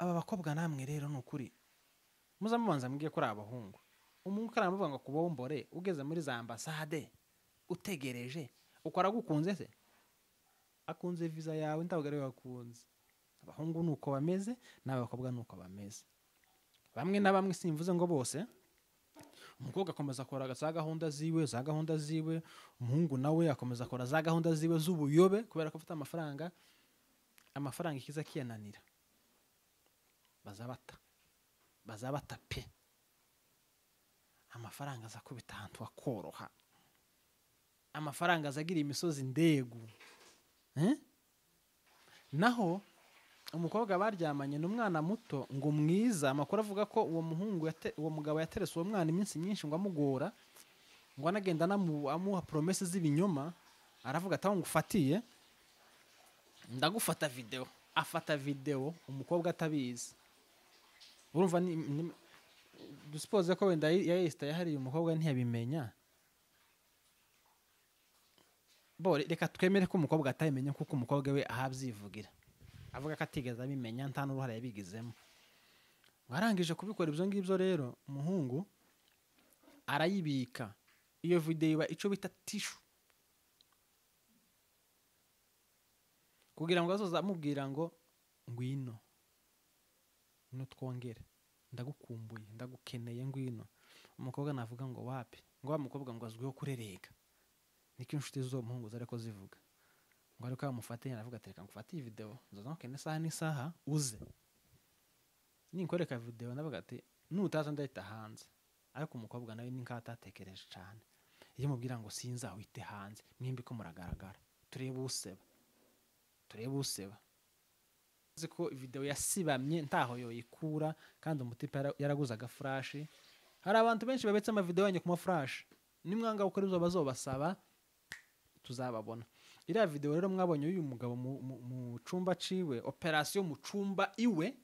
Aba bakobwa namwe rero ni ukuri muza mubanza mbwiye ko ari abahungu. Umuhungu karamuvuga ngo kubombore ugeze muri za ambasade utegereje ukora gukunze se akunze visa yawe ntabwo ari wakunze. Abahungu nuko bameze n'abakobwa nuko bameze. Bamwe na bamwe simvuze ngo bose. Umukobwa akomeza akora za gahunda ziwe, umuhungu nawe akomeza akora za gahunda ziwe z'ubuyobe kubera ko afite amafaranga. Amafaranga ikiza kiyananira bazabata pe. Amafaranga azakubita ahantu akoroha, amafaranga azagira imisozi ndegu. Naho umukobwa baryamanye n'umwana muto ngo mwiza, amakuru avuga ko uwo muhungu uwo mugabo yaterese uwo mwana iminsi myinshi ngo amugora, ngo anagenda amuha promesse z'ibinyoma. Aravuga ati aho ngufatiye ndagufata video. Afata video umukobwa atabizi. Urumva ni dusuppose ko wenda ya Esther yahariye umukobwa ntiyabimenya. Bo reka twemere ko umukobwa atayimenya kuko umukobwa we ahabyivugira. Avuga ko atigeze abimenya nta n'uruhare yabigizemo. Warangije kubikora ibyo ngibyo rero umuhungu arayibika iyo video iba ico bita tissue kugira ngo azoza amubwira ngo ngwino no twongere ndagukumbuye ndagukeneye ngwino. Umukobwa navuga ngo wapi, ngo wa mukobwa ngo azwiho kurerega. Niko inshuti zo muhungu zareko zivuga ngo ariko yamufatanye aravuga ati reka ngufate iyi video nzoza nkene isaha n'isaha uze ninkoreka video. Ndavuga ati nutaza ndahita hanze. Ariko umukobwa nawe ninka atatekereje cyane iyo mubwira ngo sinza wite hanze mwimbi ko muragaragara turebe useba. Uzi ko video yasibamye ntaho yoyikura kandi umutipe yaraguze aga flash. Hari abantu benshi babetse ama video yanyu ku ma flash, nimwanga gukora izo bazobasaba tuzababona. Iriya video rero mwabonye uyu mugabo mu cumba ciwe, operation mu cumba iwe,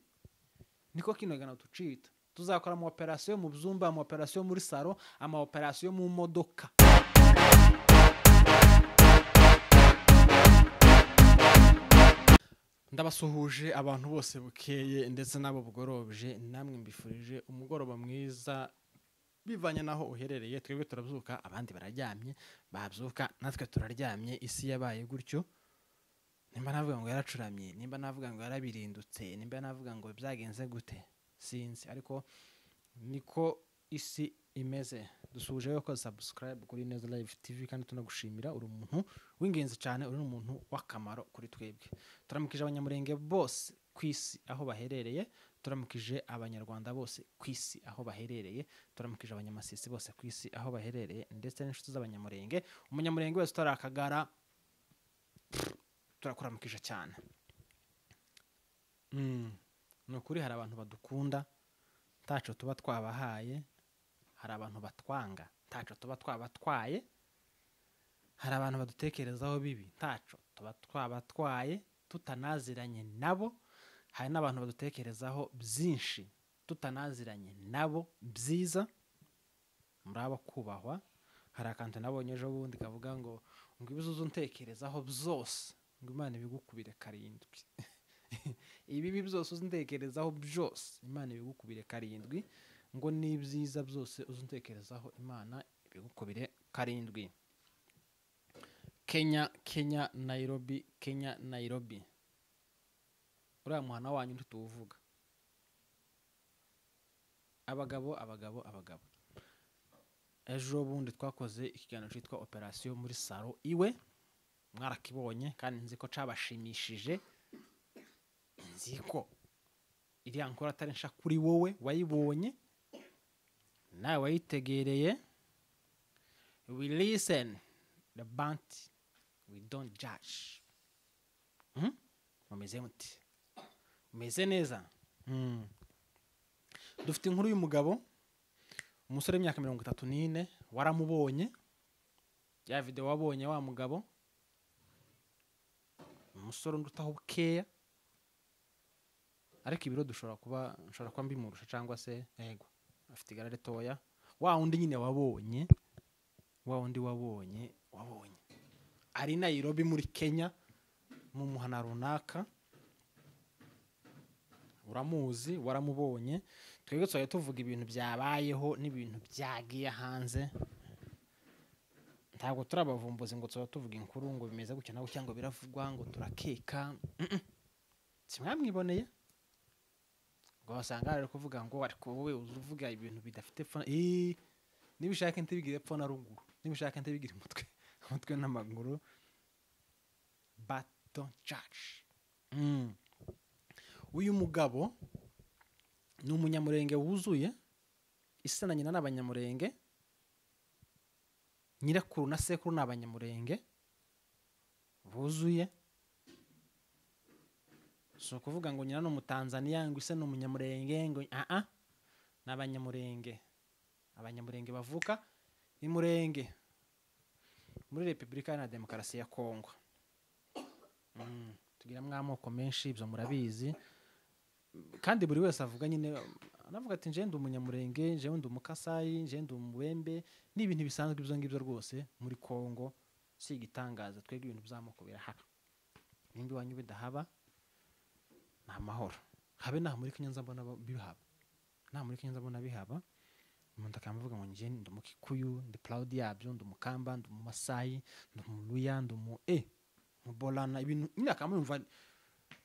niko kino gana tucita. Tuzakora mu operation mu byumba, mu operation muri salo, ama operation mu modoka. Ndabasuhuje abantu bose bukeye ndetse nabo bugorobje, namwe mbifurije umugoroba mwiza bivanye naho uherereye. Twebwe turabyuka abandi bararyamye, babyuka natwe turaryamye. Isi yabaye gutyo. Nimba navuga ngo yaracuramye, nimba navuga ngo yarabirindutse, nimba navuga ngo byagenze gute sinzi, ariko niko isi imeze. Dusuhuje ko subscribe kuri Neza Live TV kandi tunagushimira, uri umuntu w'ingenzi cyane, uri umuntu w'akamaro kuri twebwe. Turamukije abanyamurenge bose kwisi aho baherereye, turamukije abanyarwanda bose kwisi aho baherereye, turamukije abanyamasisi bose kwisi aho baherereye, ndetse n'inshuti z'abanyamurenge. Umunyamurenge wese utarakagara turakuramukije cyane. Nukuri hari abantu badukunda ntaco tuba twabahaye, hari abantu batwanga ntaco tuba twabatwaye, hari abantu badutekerezaho bibi ntaco tuba twabatwaye tutanaziranye nabo, hari n'abantu badutekerezaho byinshi tutanaziranye nabo byiza. Murabo kubahwa. Hari akantu nabonye ejo bundi kavuga ngo ibizuzo ntekerezaho byose ngo Imana ibigukubire karindwi. Ibibi byose uzintekerezaho byose Imana ibigukubire karindwi, ngo n'ibyiza byose uzintekerezaho Imana ibigukubire karindwi. Kenya, Kenya, Nairobi, Kenya, Nairobi. Uriya muhana wanyu ntituwuvuga. Abagabo, abagabo, abagabo. Ejo bundi twakoze ikiganiro cyitwa operation muri salo iwe, mwarakibonye kandi nzi ko cabashimishije. Nzi ko iriya nkora atari nsha kuri wowe wayibonye nawe wayitegereye. We listen the band, we don't judge. Mumeze muti? Mumeze neza? Dufite inkuru y'umugabo, umusore w'imyaka 34, waramubonye ya video wabonye wa mugabo, umusore ndutaho bukeya, ariko ibiro dushobora kuba nshobora kuba mbimurusha cyangwa se yego afite igare ritoya. Wa undi nyine wabonye, wa undi wabonye ari Nairobi muri Kenya mu muhana runaka. Uramuzi, waramubonye. Twebwe tuzajya tuvuga ibintu byabayeho n'ibintu byagiye hanze. Ntabwo turi abavumbuzi ngo tuba tuvuga inkuru ngo bimeze gutya na gutya, ngo biravugwa, ngo turakeka. Si mwamwiboneye? Ngo wasanga ari kuvuga ngo ariko wowe uvuga ibintu bidafite epfo. Niba ushaka ntibigire epfo na ruguru, niba ushaka ntibigire umutwe n'amaguru, but don't judge. Uyu mugabo ni umunyamurenge wuzuye, ise na nyina ni abanyamurenge, nyirakuru na sekuru ni abanyamurenge buzuye. Si ukuvuga ngo nyina ni umutanzaniya, ngo ise ni umunyamurenge, ngo aa, ni abanyamurenge. Abanyamurenge bavuka i Murenge muri Repubulika Iharanira Demokarasi ya Kongo. Tugiramo amoko menshi, ibyo murabizi, kandi buri wese avuga nyine, anavuga ati nje ndi umunyamurenge, nje ndi umukasayi, nje ndi umubembe. Ni ibintu bisanzwe ibyo ngibyo rwose muri Kongo, si igitangaza. Twebwe ibintu by'amoko birahaba, nimba iwanyu bidahaba ni amahoro. Habe naha muri Kenya mbona bihaba, naha muri Kenya mbona bihaba. Umuntu akamuvuga ngo nje ndi umukikuyu, ndi proud yabyo, ndi umukamba, ndi umumasayi, ndi umuluya, ndi umu mubolana, ibintu nyine akamwumva.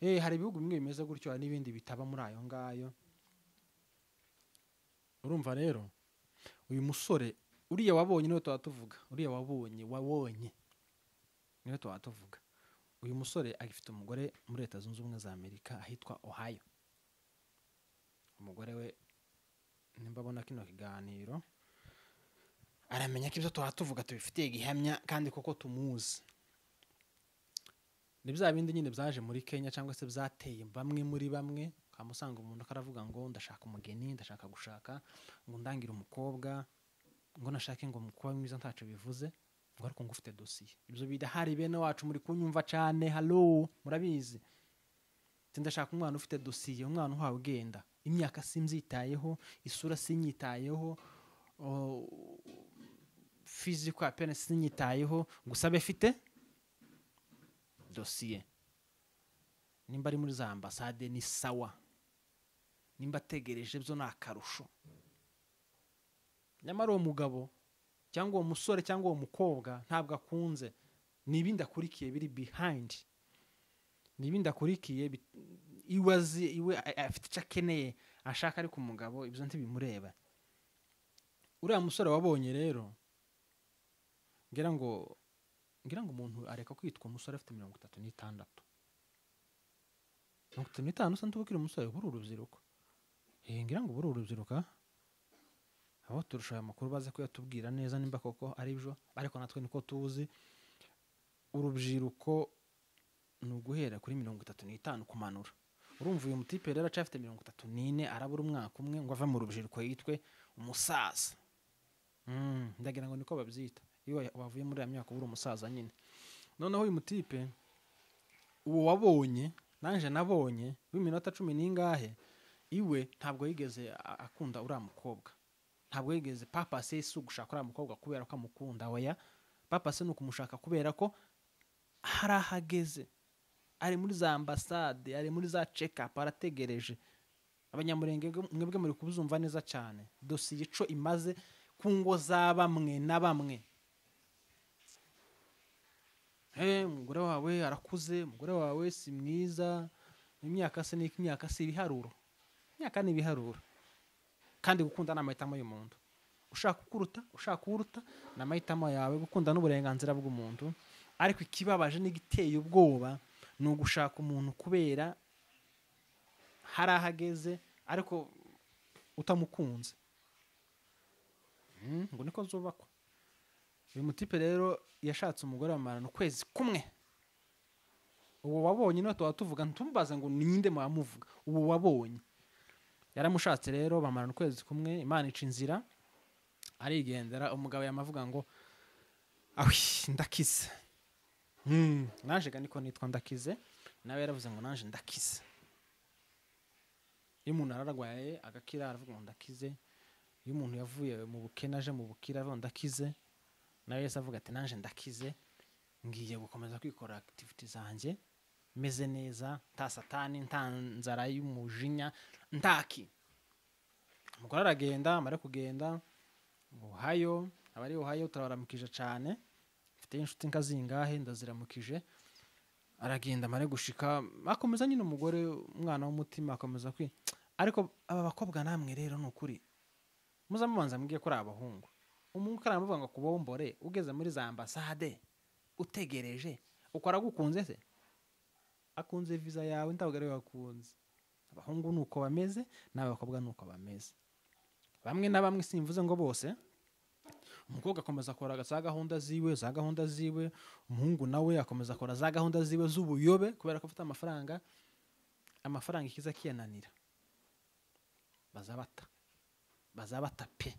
Hari ibihugu bimwe bimeze gutyo, hari n'ibindi bitaba muri ayo ngayo. Urumva rero uyu musore uriya wabonye niwe tuba tuvuga, uriya wabonye niwe tuba tuvuga. Uyu musore agifite umugore muri Leta Zunze Ubumwe za Amerika ahitwa Ohio. Umugore we nimba abona kino kiganiro aramenya ko ibyo tuba tuvuga tubifitiye gihamya kandi koko tumuzi. Ni bya bindi nyine byaje muri Kenya cyangwa se byateye bamwe muri bamwe, ukamusanga umuntu akaravuga ngo ndashaka umugeni, ndashaka gushaka, ngo ndangire umukobwa, ngo nashake ngo kuba mwiza ntaco bivuze, ngo ariko ngo ufite dosiye. Ibyo bidahari bene wacu muri kunyumva cyane, hallo, murabizi. Ndashaka umwana ufite dosiye, umwana uhawe ugenda, imyaka simbyitayeho, isura sinyitayeho, physical appearance sinyitayeho, gusa abe afite dosiye. Nimba ari muri za ambasade ni sawa, nimba ategereje byo ni akarusho. Nyamara uwo mugabo cyangwa uwo musore cyangwa uwo mukobwa ntabwo akunze, ni ibindi akurikiye biri behind, ni ibindi akurikiye iwe azi, iwe afite icyo akeneye ashaka, ariko umugabo ibyo ntibimureba. Uriya musore wabonye rero, ngira ngo umuntu areka kwitwa umusore afite 36. 35 usa n'ubukiri umusore, buri urubyiruko. Ngira ngo buri urubyiruko. Abo turusha aya makuru baze kuyatubwira neza nimba koko ari byo, ariko natwe niko tuzi. Urubyiruko ni uguhera kuri 35 kumanura. Urumva uyu mutipe rero acafite 34, arabura umwaka umwe ngo ave mu rubyiruko yitwe umusaza. Ndagira ngo niko babyita iyo wavuye muri ya myaka ubura umusaza nyine. Noneho uyu mutipe uwo wabonye, nanje nabonye w'iminota 10 n'ingahe, iwe ntabwo yigeze akunda uriya mukobwa. Ntabwo yigeze papa se si ugushaka uriya mukobwa kubera ko amukunda, oya. Papa se ni ukumushaka kubera ko hari ahageze, ari muri za ambasade, ari muri za check up, arategereje. Abanyamurenge mwebwe muri kubuzumva neza cyane dosiye ico imaze ku ngo za bamwe na bamwe. Umugore wawe arakuze, umugore wawe si mwiza, imyaka se ni imyaka, si ibiharuro, imyaka ni ibiharuro. Kandi gukunda ni amahitamo y'umuntu. Ushaka kuruta, ushaka uruta, ni amahitamo yawe. Gukunda n'uburenganzira bw'umuntu. Ariko ikibabaje n'igiteye ubwoba ni ugushaka umuntu kubera hari ahageze ariko utamukunze. Ngo niko zubakwa. Uyu mutipe rero yashatse umugore bamarana ukwezi kumwe. Uwo wabonye niwe tuba tuvuga, ntumbaze ngo ninde mwamuvuga. Uwo wabonye yaramushatse rero bamarana ukwezi kumwe, Imana ica inzira arigendera. Umugabo yamavuga ngo awi ndakize. Naje ga niko nitwa ndakize, nawe yaravuze ngo naje ndakize. Iyo umuntu ararwaye agakira aravuga ngo ndakize. Iyo umuntu yavuye mu bukene aje mu bukira aravuga ndakize. Nawe Yesu avuga ati naje ndakize, ngiye gukomeza kwikora activity zanjye. Meze neza, nta satani, nta nzara y'umujinya, ntaki. Umugore aragenda, amara kugenda Ohio, abari Ohio turabaramukije cyane, mfite inshuti nka zingahe ndaziramukije. Aragenda amare gushika akomeza nyine umugore umwana w'umutima akomeza kwi. Ariko aba bakobwa namwe rero ni ukuri muza mubanza mbwiye ko ari abahungu. Umuhungu karamuvuga ngo kubombore ugeze muri za ambasade utegereje ukora gukunze se akunze visa yawe ntabwo ari wakunze. Abahungu nuko bameze n'abakobwa nuko bameze, bamwe na bamwe simvuze ngo bose. Umukobwa akomeza akora za gahunda ziwe, umuhungu nawe akomeza akora za gahunda ziwe z'ubuyobe kubera ko afite amafaranga. Amafaranga ikiza kiyananira bazabata pe.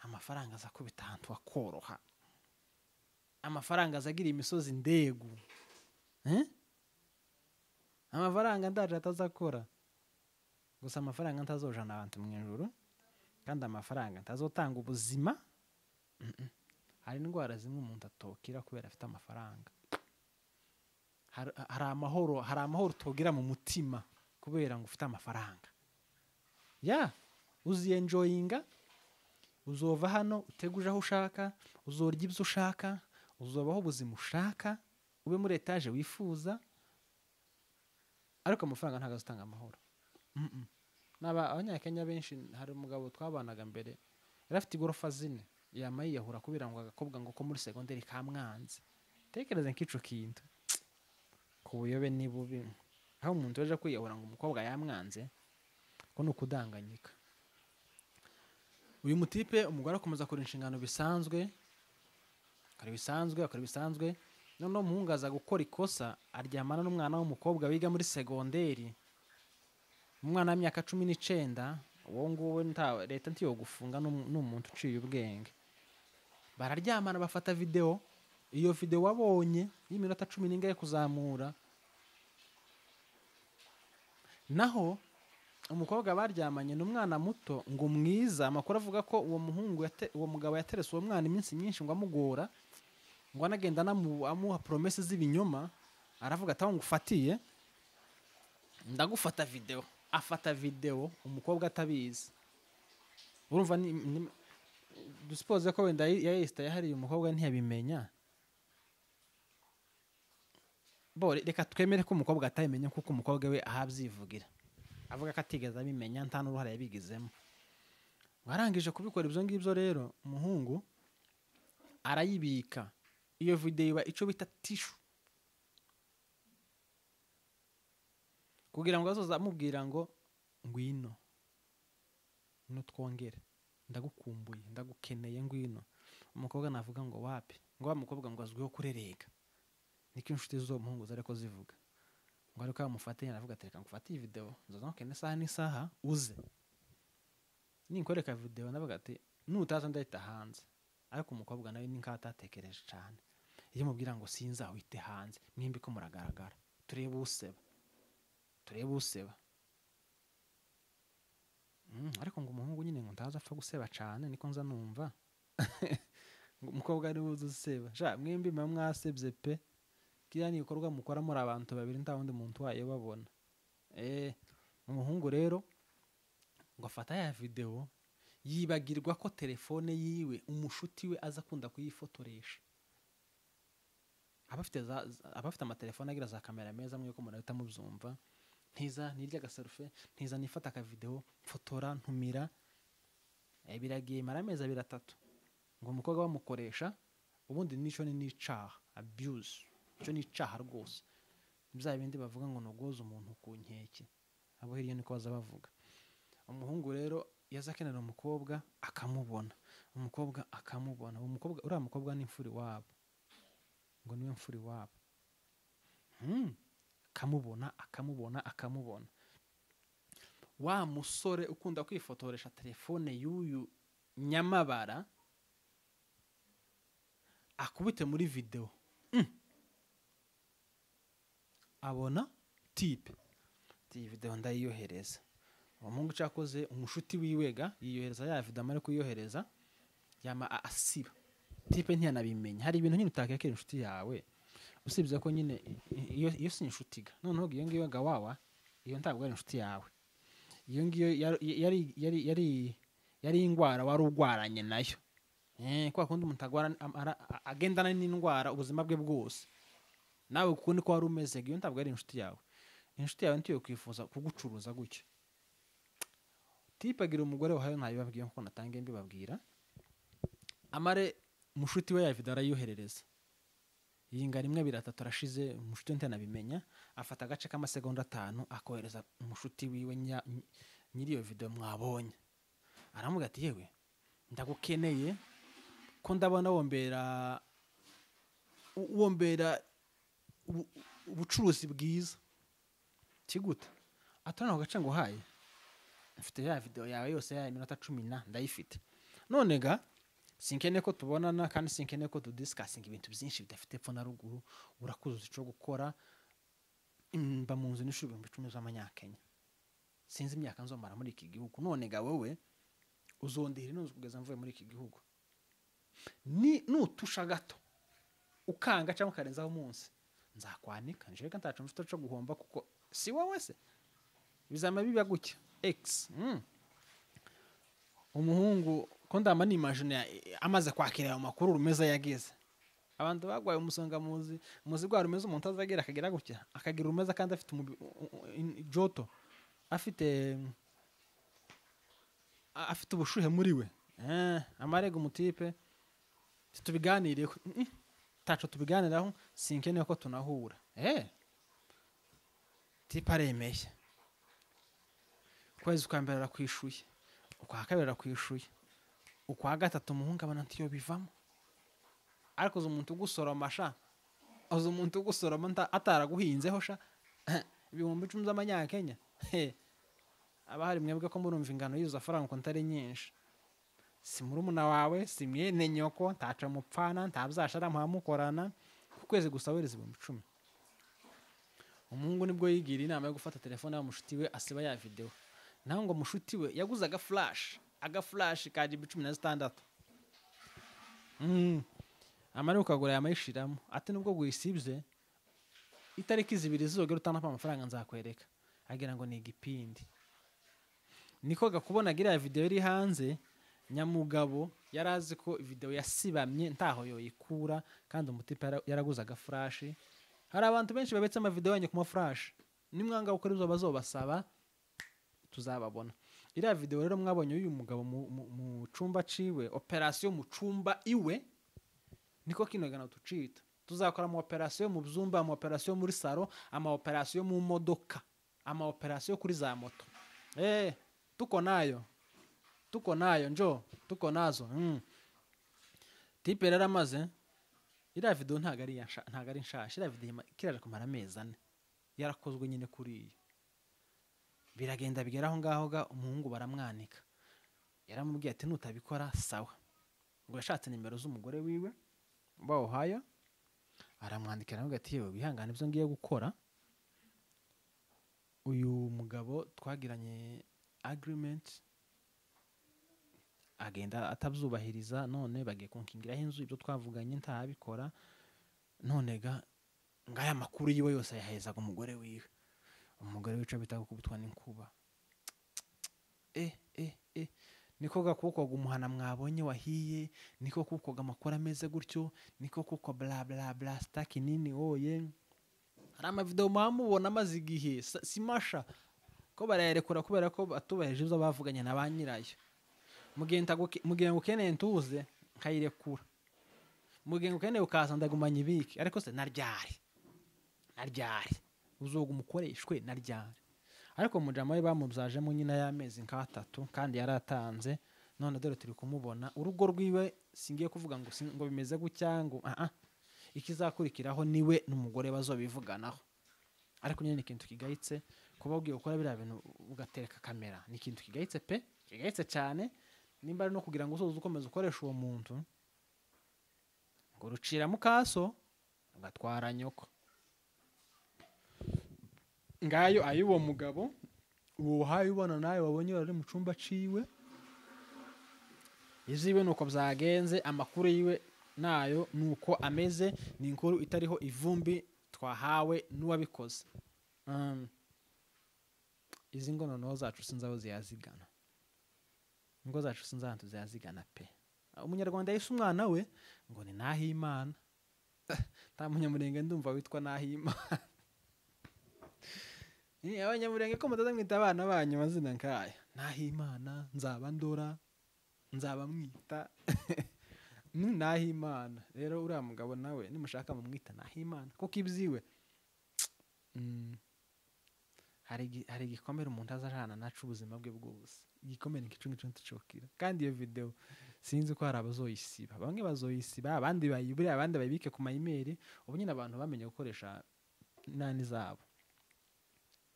Amafaranga aza kubita ahantu akoroha, amafaranga azagira imisozi ndegu, amafaranga ndaje atazakora gusa. Amafaranga ntazojana abantu mu ijuru, kandi amafaranga ntazotanga ubuzima. Hari indwara zimwe umuntu atokira kubera afite amafaranga. Hari amahoro utogira mu mutima kubera ngo ufite amafaranga. Ya uzienjoyinga, uzova hano uteguje aho ushaka, uzorya ibyo ushaka, uzobaho ubuzima ushaka, ube muri etage wifuza, ariko amafaranga ntabwo azatanga amahoro. Naba abanyakenya benshi, hari umugabo twabanaga mbere yari afite igorofa zine, yama yiyahura kubera ngo agakobwa ngo ko muri segonderi kamwanze. Tekereza nk'ico kintu ku buyobe ni bubi, aho umuntu yaje kwiyahura ngo umukobwa yamwanze, ko ni ukudanganyika. Uyu mutipe umugore akomeza akora inshingano bisanzwe, akora bisanzwe. Noneho umuhungu aza gukora ikosa, aryamana n'umwana w'umukobwa wiga muri segonderi, umwana w'imyaka 19. Uwo nguwo leta ntiyo gufunga n'umuntu uciye ubwenge. Bararyamana bafata video, iyo video wabonye y'iminota 10 n'ingahe kuzamura. Naho umukobwa baryamanye n'umwana muto ngo mwiza, amakuru avuga ko uwo muhungu uwo mugabo yaterese uwo mwana iminsi myinshi ngo amugora, ngo anagenda amuha promesse z'ibinyoma. Aravuga ati aho ngufatiye ndagufata video. Afata video umukobwa atabizi. Urumva ni dusuppose ko wenda ya yahariye umukobwa ntiyabimenya. Bo reka twemere ko umukobwa atayimenya kuko umukobwa we ahabyivugira, avuga ko atigeze abimenya, nta n'uruhare yabigizemo. Warangije kubikora ibyo ngibyo rero, umuhungu arayibika iyo video, iba ico bita tissue, kugira ngo azoza amubwira ngo ngwino no twongere, ndagukumbuye, ndagukeneye, ngwino. Umukobwa navuga ngo wapi, ngo wa mukobwa ngo azwiho kurerega, niko inshuti z'uwo muhungu zariko zivuga, ngo ariko amufate aravuga ati reka ngufate iyi video nzoza nkene isaha n'isaha uze ninkoreka video. Ndavuga ati nutaza ndahita hanze. Ariko umukobwa nawe ni nkatatekereje cyane, iyo mubwira ngo sinza wite hanze, mwimbi ko muragaragara, turebe useba. Ariko ngo umuhungu nyine ngo ntaza apfa guseba cyane, niko nza numva. Ngo umukobwa ari uzi useba. Ja mwimbi mwasebye pe, kiriya ni ibikorwa mukora muri abantu babiri, nta wundi muntu wayo babona. Umuhungu rero ngo afata ya video, yibagirwa ko telefone yiwe umushuti we aza akunda kuyifotoresha. Abafite amatelefone agira za kamera meza mwe ko murahita mubyumva, ntiza nirya agasarufe, ntiza nifata aka video mfotora ntumira. Biragiye mara amezi 2 3 ngo umukobwa bamukoresha. Ubundi nico ni nicaha abuse, ico ni icaha rwose. Bya bindi bavuga ngo nogoza umuntu ku nkeke, abo hirya niko baza bavuga. Umuhungu rero yazakenera umukobwa akamubona, umukobwa akamubona, umukobwa uriya mukobwa ni imfuri wabo, ngo niwe mfuri wabo. Akamubona. Wa musore ukunda kwifotoresha telefone y'uyu nyamabara akubite muri video, abona type iyi video ndayiyohereza. Umuhungu cyakoze umushuti wiwega yiyohereza ya video, amara kuyohereza yama asiba. Type ntiyanabimenya. Hari ibintu nyine utakekera inshuti yawe, Usibye ko nyine iyo si inshuti ga, noneho iyo ngiyo ga wawa, iyo ntabwo ari inshuti yawe, iyo ngiyo yari indwara wari urwaranye nayo. Kwa kundi umuntu agendana n'indwara ubuzima bwe bwose, nawe kuko niko wari umeze, iyo ntabwo ari inshuti yawe. Inshuti yawe ntiyo kwifuza kugucuruza gutyo. Tipe agira umugore wahaye ntabibabwiye nkuko natangiye mbibabwira. Amare mushuti we ya video arayoherereza. Yinga rimwe abiri atatu arashize, umushuti we ntanabimenya, afata agace k'amasegonda 5 akohereza umushuti wiwe nyiri iyo video mwabonye. Aramubwira ati yewe ndagukeneye ko ndabona wombera ubucuruzi bwiza. Kiguta atana ako gace ngo haye mfite ya video yawe yose ya iminota 10 ndayifite. None ga sinkeneye ko tubonana kandi sinkeneye ko tudiscussinga ibintu byinshi bidafite epfo na ruguru, urakuzuza ico gukora, mba mu nzu n'ishuri 10,000 z'amanyakenya, sinzi imyaka nzomara muri iki gihugu, none ga wowe uzondihira ino nzu kugeza mvuye muri iki gihugu. Ni nutusha gato ukanga cyangwa ukarenzaho umunsi nzakwanika, njeka ntaco mfite cyo guhomba kuko si wowe se bizama biba gutya x. Umuhungu ko ndama nimagine amaze kwakira ayo makuru rumeza yagize. Abantu bagwaye umusonga muzi muzi gwa rumeza umuntu azagira akagira gutya akagira rumeza kandi afite joto, afite ubushuhe muri we. Amarega umutipe tubiganire taco tubiganiraho sinkeneye ko tunahura. Tipe aremeye. Kwezi kwa mbere arakwishuye, ukwa kabiri arakwishuye, ukwa gatatu umuhungu abona ntiyo bivamo. Ariko uzi umuntu ugusoroma sha, uzi umuntu ugusoroma ataraguhinzeho sha 10,000 z'amanyakenya. Aba hari mwebwe ko murumva ingano y'izo faranga ko ntari nyinshi. Si murumuna wawe, si mwene nyoko, ntaca mupfana, ntabyashara muhamukorana, ku kwezi gusa wereza 10,000. Umuhungu nibwo yigira inama yo gufata telefone ya mushuti we asiba ya video. Naho ngo mushuti we yaguze aga flash ka GB 16. Amara ukagura yamayishiramo ati nubwo guyisibye itariki zibiri zizogera utanapa amafaranga nzakwereka, agira ngo ni igipindi. Niko gakubona gira video iri hanze, nyamugabo yarazi ko video yasibamye ntaho yoyikura kandi umutipe yaraguze aga flash. Hari abantu benshi babetse ama video yanyu ku ma flash, nimwanga gukora izo bazobasaba tuzababona. Iriya video rero mwabonye uyu mugabo mu cumba ciwe, operation mu cumba iwe, niko kino gana tucita. Tuzakora mu operation mu byumba, mu operation muri salo, ama operation mu modoka, ama operation kuri za moto. Tuko nayo. Tuko nayo njo, tuko nazo. Tipe rero amaze iriya video ntago ari nshasha, iriya video kiraje kumara amezi 4. Yarakozwe nyine kuri iyo. Biragenda bigera aho ngaho ga umuhungu baramwanika. Yaramubwiye ati nutabikora sawa. Ngo yashatse nimero z'umugore wiwe ba Ohio, aramwandikira aramubwira ati yewe bihangane ibyo ngiye gukora. Uyu mugabo twagiranye agreement agenda atabyubahiriza, none bagiye kunkingiraho inzu, ibyo twavuganye ntabikora, none ga ngaya makuru yiwe yose yahezaga umugore wiwe. Umugore wica bita gukubitwa n'inkuba. Niko gakuko gumuhana mwabonye wahiye, niko kuko gamakora ameze gutyo, niko kuko bla bla bla staki nini oye. Hari ama video mwamubona amaze igihe simasha ko barayerekura kubera ko batubahije ibyo bavuganye na ba nyirayo. Mugihe ngukeneye ntuze nkayirekura, mugihe ngukeneye ukaza ndagumanya ibiki, ariko se naryari uzoga umukoreshwe naryari. Ariko mujama we bamubyajemo nyina y'amezi nka 3 kandi yaratanze, none dore turi kumubona urugo rwiwe. Singiye kuvuga ngo ngo bimeze gutya ngo ikizakurikiraho niwe n'umugore bazobivuganaho. Ariko nyine ni ikintu kigayitse kuba ugiye gukora biriya bintu ugatereka kamera, ni ikintu kigayitse pe, kigayitse cyane. Nimba ari no kugira ngo usoze ukomeze ukoresha uwo muntu ngo rucira mukaso ugatwara nyoko. Ngayo ayuwo mugabo uwo haye ubona nawe wabonye ari mu cumba ciwe, iziwe nuko byagenze, amakuru yiwe nayo nuko ameze. Ni inkuru itariho ivumbi twahawe n'uwabikoze. Izi ngo noneho zacu sinzi aho ziyazigana, ingo zacu sinzi ahantu ziyazigana pe. Umunyarwanda yise umwana we ngo ni Nahimana, nta munyamurenge ndumva witwa Nahimana. Abanyamurenge ko mutaza mwita abana banyu amazina nkaya Nahimana, nzaba ndora, nzaba mwita ni Nahimana. Rero uriya mugabo nawe nimushaka mumwita Nahimana kuko ibyiwe hari igikomere umuntu azajana nacu ubuzima bwe bwose, igikomere nk'ico ngico nticokira. Kandi iyo video sinzi ko hari abazoyisiba, bamwe bazoyisiba, abandi bayibure, abandi bayibike ku ma email. Ubu nyine abantu bamenye gukoresha nani zabo,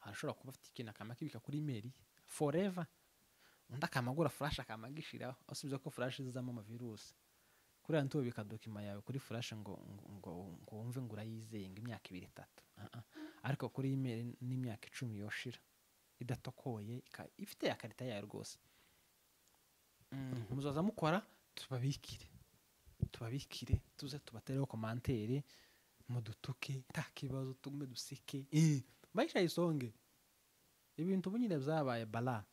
arashobora kuba afite ikintu akamakibika kuri email forever, undi akamagura flash akamagishiraho, usibye ko flash zizamo ama virus. Kuriya ntubika document yawe kuri flash ngo ngo ngo wumve ngo urayizeye ngo imyaka 2 3, ariko kuri email n'imyaka 10 yoshira idatokoye, ifite ya karita yayo rwose. Muzoza mukora tubabikire tuze tubatereho commentaire, mudutuke nta kibazo, tugume duseke, maisha isonge. Ibintu bunyine byabaye bala.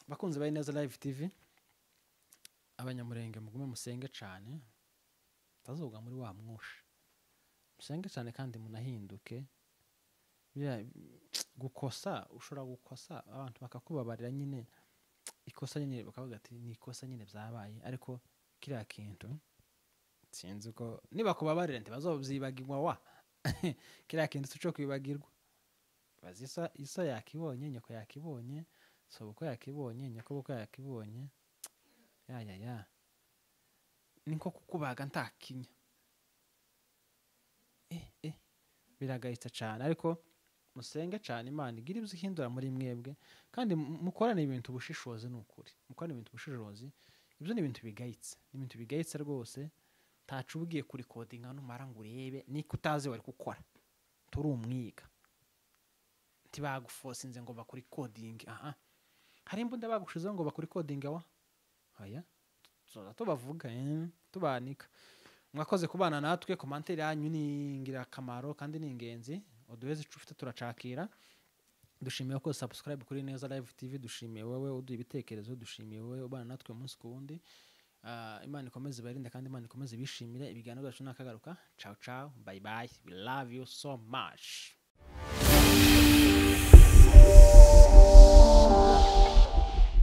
Bakunze ba Ineza Live TV, abanyamurenge mugume musenge cyane, tazoga muri wa mwosha, musenge cyane kandi munahinduke. Gukosa ushobora gukosa abantu bakakubabarira nyine, ikosa nyine bakavuga ati ni ikosa nyine byabaye, ariko kiriya kintu sinzi ko niba kubabarira ntibazobyibagirwa wa kiriya kintu cyo kwibagirwa. Bazisa iso yakibonye, nyoko yakibonye, sobukwe yakibonye, nyoko yakibonye, ya ya ya niko kukubaga ntakinya. Biragayitse cyane, ariko musenge cyane Imana igira ibyo ihindura muri mwebwe, kandi mukorane ibintu bushishozi. Nukuri mukorane ibintu bushishozi, ibyo ni ibintu bigayitse, ni ibintu bigayitse rwose. Tacu ugiye kuri coding numara ngo urebe niko utazi wari gukora, turi umwiga ntibagufosinze ngo bakuri coding. Hari imbunda bagushizeho ngo bakuri coding wa oya, tuzoza tubavuga tubanika. Mwakoze kubana natwe, commentaire yanyu ni ingirakamaro kandi ni ingenzi, uduheze ico ufite turacakira. Dushimiye ko subscribe kuri Ineza Live TV, dushimiye wowe uduha ibitekerezo, dushimiye wowe ubana natwe umunsi ku wundi. Imana ikomeze ibarinde kandi Imana ikomeze ibishimire. Ibiganiro byacu nakagaruka. Ciao ciao, bye bye, we love you so much.